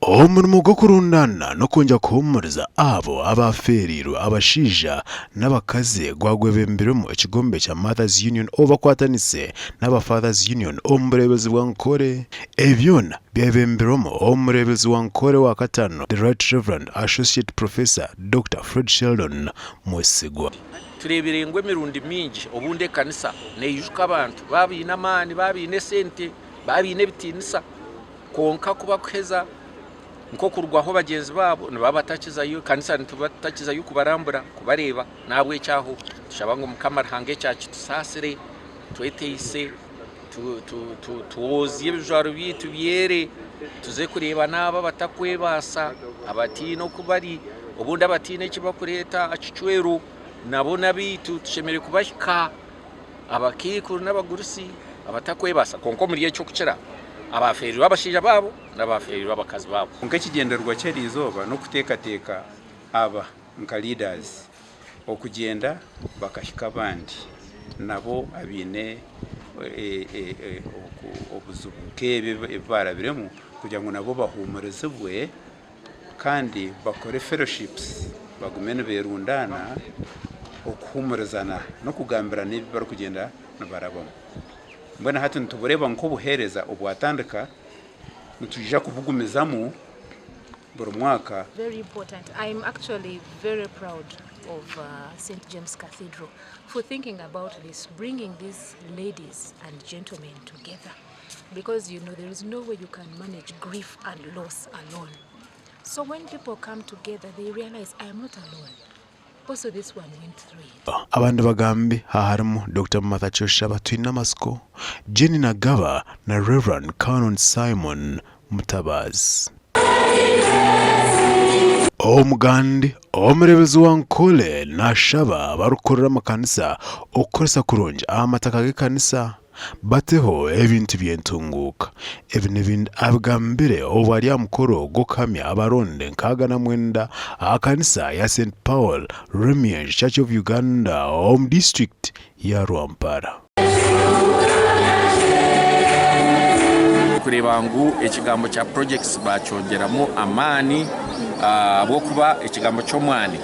Omurimo gw'okurundaana n'okwongyera kuhuumuriza abo abaafeereirwe abashaija n'abakazi gwagwebembirwemu ekigombe kya Mothers Union obu bakwatanise n'aba Fathers Union omu bureebezi bwa Nkore. Ebi byona byebembirwemu omureebezi wa Nkore wa kataano The Right Reverend Associate Professor Dokita Fred Sheldon Mwesigwa. Tureebire ngu emirundi mingi obundi ekanisa neijuka abantu baaba baine amaani, baaba baine esente, baaba baine ebitiinisa kwonka ku barikuheza nk'okurugwaho bagyenzi baabo nibaba batakizayo, ekanisa nituba tutakizayo kubarambura kubareeba n'ahabw'ekyo aho nitushaba ngu Mukama Ruhanga ekyo akitusaasire tweteise twozye ebijwaro byaitu byere tuze kureeba n'abo abatarikwebaasa abataine oku bari obundi abataine eki barikureeta aha kicwero nabo n'abaitu tushemereire kubahika. Abakaikuru n'abagurusi abatarikwebaasa, kwonka omuri ekyo okukira abaafeereirwe abashaija baabo n'abaafeereirwe abakazi baabo. Kwonka ekigyendererwa ky'eri izooba n'okuteekateeka aba nka leaders okugyenda bakahika abandi nabo abaine obuzibu nk'ebi ebi baarabiremu kugira ngu nabo bahuumurizibwe kandi bakore fellowships bagume niberundaana okuhumurizana n'okugambirana ebi barikugyenda nibarabamu. Mbwenu hati nitubureeba nk'obuheereza obwatandika, nitwija kubugumizamu buri mwaka. Very important. I'm actually very proud of uh, St. James Cathedral for thinking about this, bringing these ladies and gentlemen together. Because you know there is no way you can manage grief and loss alone. So when people come together, they realize I am not alone. Also this one went through it. Abandi bagambi harimu Dokita Martha Kyoshaba Twinamatsiko, Jane Nagaba na Rev. Canon Simon Mutabazi. Omugandi omureebezi wa Nkole nashaba abarikukorera amakanisa okukoresa kurungi amataka g'ekanisa. Bateho ebintu by'entunguuka. Ebi n'ebindi abigambire obu ari aha mukoro gw'okuhamya abaronde 69 aha kanisa ya St Paul Remiange Church of Uganda omu disiturikiti ya Rwampara. Kureeba ngu ekigambo kya projects bakyongyeramu amaani ahabw'okuba ekigambo ky'omwani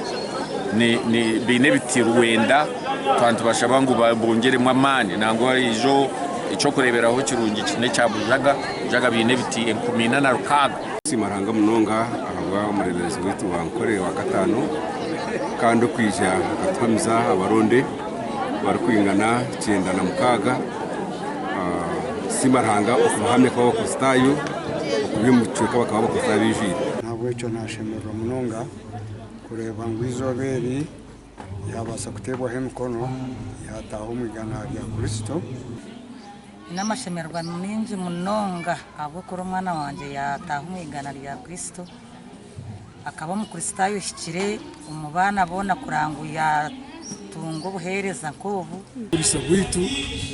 baine ebiti rwenda Twaba nitubashaba ngu bongyeremu amaani nangwa ijo eky'okureeberaho kirungi n'ekya Bujaga, Bujaga baine ebiti 4600. Nsiima Ruhanga munonga ahabwa omureeberezi waitu wa Nkore wa kataano kandi okwija akatuhamiza abaronde barikwingana 96. Nsiima Ruhanga okubahamya kuba Abakristaayo, okubiiha omu kicweka bakaba Abakristaayo abaijwire. N'ahabw'ekyo naashemererwa munonga kureeba ngu eizooba eri Yaabaasa kuteebwaho emikono, yaataaha omu igana rya Kristo. Nyine amashemererwa maingi munonga ahabw'okuba omwana wangye yaataaha omu igana rya Kristo. Akaba Omukristaayo ohikire omu baana boona kureba ngu yaatunga obuheereza nk'obu. Oburiisa bwaitu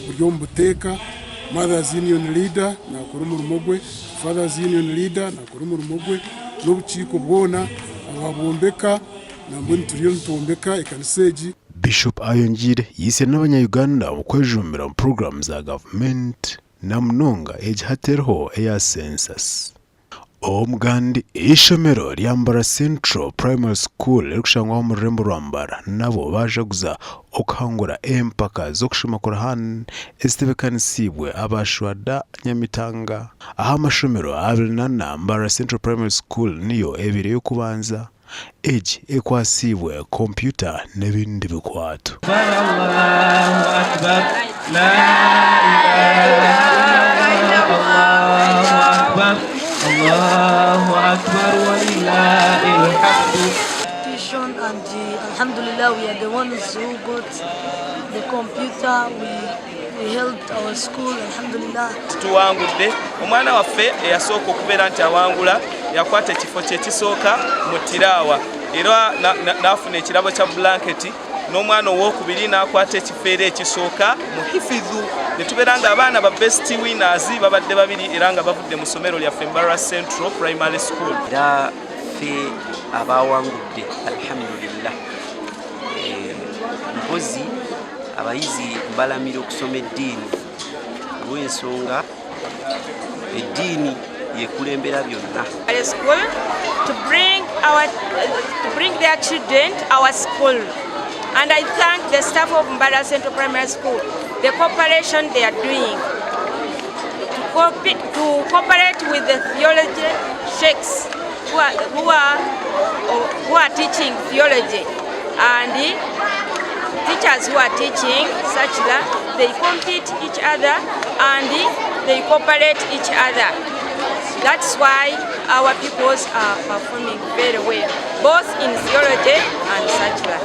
buri omu buteeka, Mothers Union Leader nakora omurimo gwe, Fathers Union Leader nakora omurimo gwe, n'obukiiko bwona, ababwombeka Nambwenu turiyo nitwombeka ekanisa egi. Bishop ayongiire yaitsire n'abanya Uganda omu kwejumbira omu puroguraamu za gavumenti na munonga egi hati eriho eya Census. Omugandi eishomero rya Mbarara Central Primary School erikushangwa omu rurembo rwa Mbarara nabo baajaguza okuhangura empaka z'okushoma Quran ezitebekanisiibwe aba Shuhada Nyamitanga aha mashomero 24 Mbarara Central Primary School niyo ebaire ey'okubanza. Egi ekwatsiibwe kompyuta n'ebindi bikwato. Tuwangudde omwana waffe eyasooka okubeera nti awangula yakwata ekifo kye ekisooka mu tiraawa era n'afuna ekirabo kya bulanketi n'omwana owokubiri n'akwata ekifo era ekisooka mu hifidhu ne tubeera nga abaana ba best winners babadde babiri era nga bavudde mu ssomero lyaffe Mbarara Central Primary School. Era ffe abawangudde alhamdulillah eh, mpozi Abayizi balamira okusoma eddiini olw'ensonga eddiini Yekulembera byonna. School to bring our to bring their children to our school and I thank the staff of Mbarara Central Primary School the cooperation they are doing to, cooperate, to cooperate with the theology sheikhs who are, who are, who are teaching theology and the teachers who are teaching such that they compete each other and they cooperate each other. That's why our pupils are performing very well, both in theology and secular.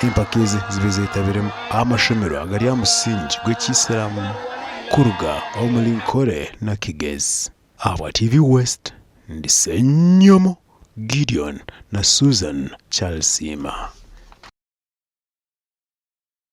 Empaka ezi zibe zetabiremu amashomero agari aha musingi gw'ekiisiramu kuruga omuri Nkore na Kigezi. Ahabwa TV West, ndi Ssenyomo Gideon na Susan Kyalisiima.